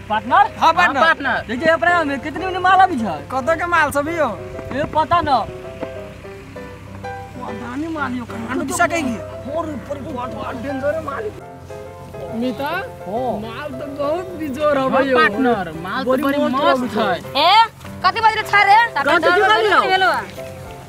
Partner. हां partner. Partner देखिए अपना में कितनी में माल अभी छै? कत के माल सब यो? ए पता न। दानी माल यो कहां दिशा कहेगी? और ऊपर बहुत डेंजर माल। मिता माल तो बहुत बिजोर हो भाई। पार्टनर माल तो बड़ी मस्त है। ए कति बजे छा रे?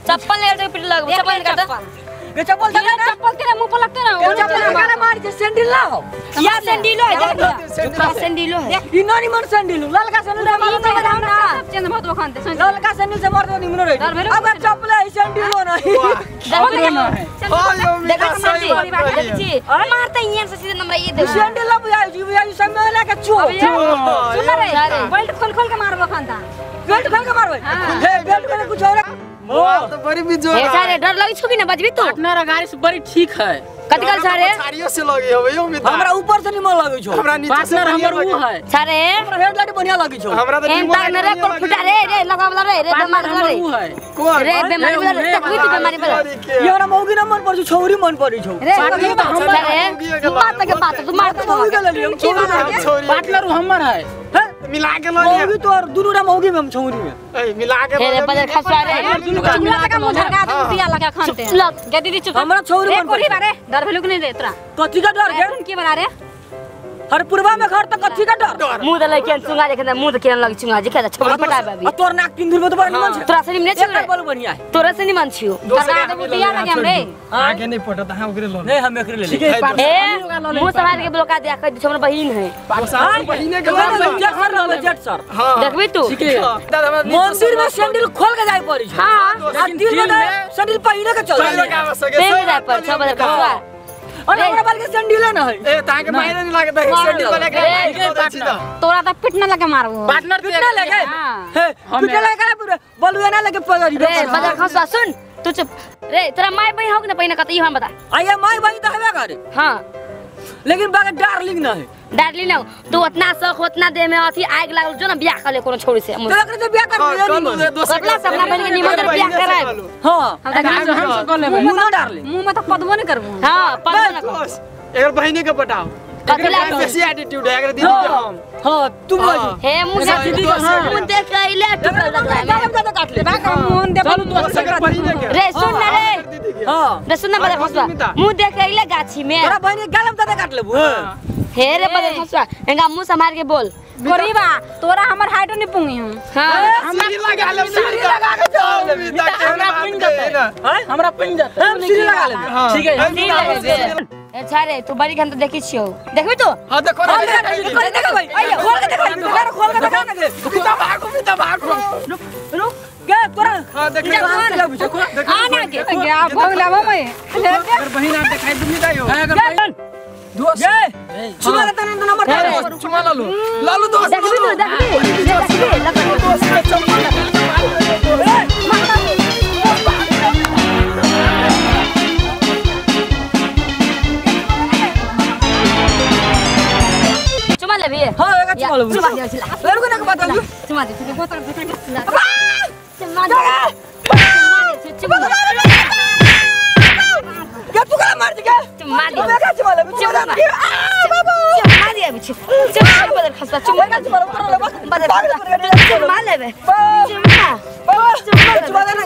चप्पल ले के पिट लग चप्पल कर ये चप्पल दे ना, चप्पल तेरे मुंह पर लगते ना। वो चप्पल लगा मार के सैंडल लाओ। या सैंडल है, देख सैंडल है। ई नानी मन सैंडल ललका सैंडल रे मार तो बताओ ना, सब चेंज बहुत वखानते ललका सैंडल से मार दो निमन रे। अब चप्पल है सैंडल हो नहीं देखो सही बात देखी मारते यहां से सीधे नंबर ये दे सैंडल ला बुझाई जी बुझाई सब में लगा चो सुन रे, बेल्ट खोल खोल के मारबो खानता। बेल्ट खोल के मारबो हे बेल्ट खोल कुछ और माल तो बड़ी बिजोर ए सारे डर लगी छु कि ना बजबी तू? पार्टनर गाड़ी से बड़ी ठीक है। कति कल सारे छाड़ियो से लगी होबे यो मिता। हमरा ऊपर से निमन लगै छौ। हमरा नीचे से पार्टनर हमर ऊ है। सारे हमरा हेडलाइट बढ़िया लगै छौ। हमरा तो निमन रे पर फुटा रे रे लगा वाला रे रे बेमार वाला रे रे बेमारी वाला रे तकवी तू बेमारी वाला। ये हमरा मौगी न मन परै छौ, छौरी मन परै छौ। रे सारे बात के बात तू मार तो मौगी के लेलियो छौरी। पार्टनर हमर है मिला के ल लिया। मौगी तो और दुनु रा मौगी में हम छौरी में ए मिला के रे बदल खसवा रे दुनु का मिला के मुंह झरका दे दिया लगा खानते गे दीदी चुप। हमरा छौरी मन कोरी बारे डर भेलु कि नहीं रे तोरा? कथि का डर गे? के बना रे हर पुरवा में घर त कथि का डर? मुंह दले केन चुंगा देख मुंह त केन लग चुंगा जे खेदा छोड़ी पटा बाबी। आ तोर नाक तीन दूर में तो बड़ निमन छै। तोरा से निमन छै एकर बल बढ़िया है। तोरा से निमन छियो तोरा तो दिया लगे हम रे। आगे नहीं पटत हां ओकरे ल नहीं हम एकरे ले ठीक है। ए मुंह समार के ब्लॉका दिया कह हमर बहिन है। बहिने के जेट सर ल जेट सर। हां देखबी तू? ठीक है। मंदिर में सैंडल खोल के जाय पड़ी छै। हां दिल में सैंडल पहिरे के चल जाय पर छ बदल खसवा। अरे हमरा बाल के सैंडल न है। ए ताके के मायने नहीं लागत है सैंडल वाला के तोरा त पिट न लगे मारबो। पार्टनर पिट न लगे हे पिट लगे करे पूरे बलुआ ना लगे पगड़ी रे बदल खसवा सुन तू चुप रे। तोरा माय बहिन हो कि ना पहिने कत ई हम बता। आया my बहिन त हेबे करे। हां लेकिन बाके डार्लिंग न है। डार्लिंग न तू उतना शौक उतना दे में अथी आग लागल जो ना बियाह कर ले कोनो छोरी से। तो एकरे से बियाह कर ले अपना सपना बन के निमन बियाह कराए। हां हम से कर लेबै मुंह न डार्लिंग मुंह में त पदबो न करबो। हां पदबो न कर एकर बहिनी के पटाओ। कथि बेसी एटीट्यूड है एकर दीदी के हम। हां तू बोल हे मुंह से दीदी मुंह देख के इले टुकड़ा लग रहा है ज्यादा काट ले मुंह दे चल तू एकर बहिनी के रे सुन ना रे। हां रे सुन ना बदल खसवा मुंह देख के इले गाछी में तोरा बहिनी गालम ज्यादा काट लेबो। हे रे बदल खसवा एंगा मुंह संभाल के बोल कोरीबा तोरा हमर हाइट नहीं पुंगी हम। हां सीढ़ी लगा ले सीढ़ी लगा के चल मिता हमरा पिन जाता है हमरा पिन जाता हम सीढ़ी लगा ले। ठीक है सीढ़ी लगा ले। अच्छा रे तू बड़ी घंटा देखी छियो देखबी तू? हां देखो रे देखो देखो भाई आइए खोल के देखो दोबारा खोल के देखो ना मिता भागो मिता भागो रुक रुक गे तोरा। हां देखो देखो आ ना के गे आ भोग लाबो मैं अगर बहिन आप दिखाई दे मिता यो अगर बहिन दोस्त ये चुमा लेता ना नंबर दोस्त चुमा लालू लालू दोस्त देखबी तू देखबी देखबी लगा दोस्त के चुमा चुमा लेबी। हां एक चुमा लेबी। चुमा दे लड़को ना के बात चुमा दे तू गोतर चुमा दे चुमा दे क्या तू कला मार दिया? चुमा दे मैं चुमा लेबी चुमा दे आ बाबा चुमा दे अभी चुमा बदल खसवा चुमा चुमा बदल चुमा लेबे चुमा बाबा चुमा दे ना।